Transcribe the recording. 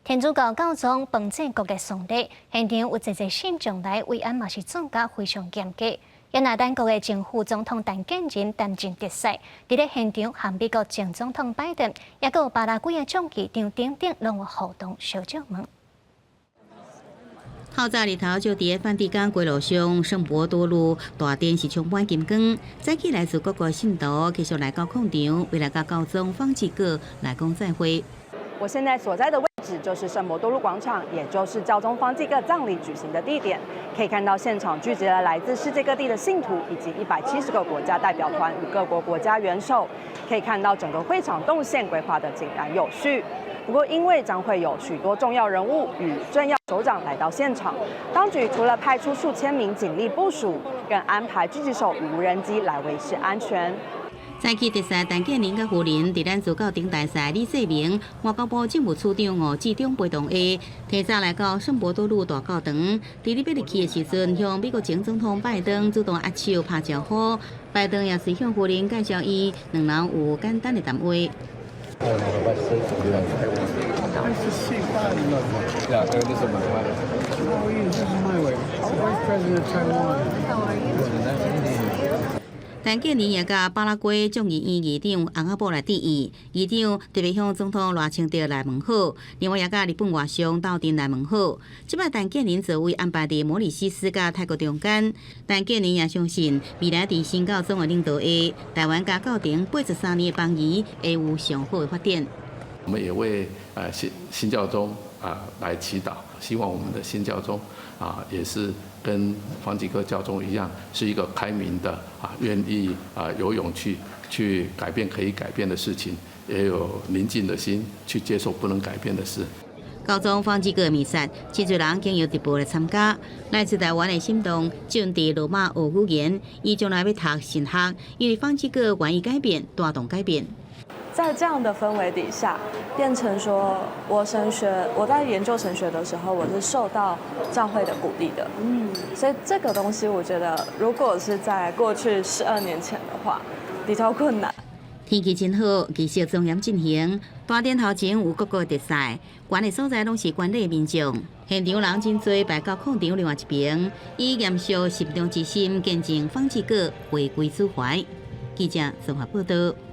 天主教教宗方濟各的喪禮現場有濟濟信眾來慰安，嘛是做甲非常嚴格。也若咱國的前副總統陳建仁擔任特使，佇咧現場和美國前總統拜登，抑閣有巴拉圭的眾議長等等，攏有互動相借問。透早日頭就佇梵蒂岡街路上，聖伯多祿大殿是充滿金光。早起來自各國信徒繼續來到廣場，為來佮教宗方濟各來講再會。我現在所在的位置就是聖伯多祿廣場，也就是教宗方濟各葬禮舉行的地點。可以看到現場聚集了來自世界各地的信徒，以及170個國家代表團與各國國家元首。可以看到整個會場動線規劃得井然有序。不過，因為將會有許多重要人物與政要首長來到現場，當局除了派出數千名警力部署，更安排狙擊手與無人機來維持安全。早起特使陳建仁佮夫人，佇咱主教頂大使李世明、外交部政務處長吳志忠陪同下，提早來到聖伯多祿大教堂。佇咧欲入去的時陣，向美國前總統拜登主動握手拍招呼。拜登也隨向夫人介紹伊，兩人有簡單的談話。 Nice to see you. Yeah, this is my wife. How are you? This is my wife. Vice President of Taiwan. 陳建仁也佮巴拉圭眾議院議長洪阿布來致意，議長特別向總統賴清德來問好，另外也佮日本外相鬥陣來問好。這擺陳建仁座位安排佇摩里西斯佮泰國中間。陳建仁也相信未來佇新教宗的領導下，台灣佮教廷83年的邦誼會有上好的發展。我們也為新教宗啊來祈禱，希望我們的新教宗啊也是跟方濟各教宗一樣，是一個開明的啊，願意啊有勇氣去改變可以改變的事情，也有寧靜的心去接受不能改變的事。教宗方濟各彌撒，真濟人經由直播來參加。來自台灣的信眾正佇羅馬學語言，伊將來欲讀神學，因為方濟各願意改變，帶動改變。在這樣的氛圍底下，變成說我神學，我在研究神學的時候，我是受到教會的鼓勵的。所以這個東西，我覺得如果是在過去12年前的話，比較困難。天氣真好，儀式莊嚴進行。大殿頭前有各國特使，懸的所在攏是觀禮民眾。現場人真濟，排到廣場另外一邊，以嚴肅慎重之心見證方濟各回歸主懷。記者綜合報道。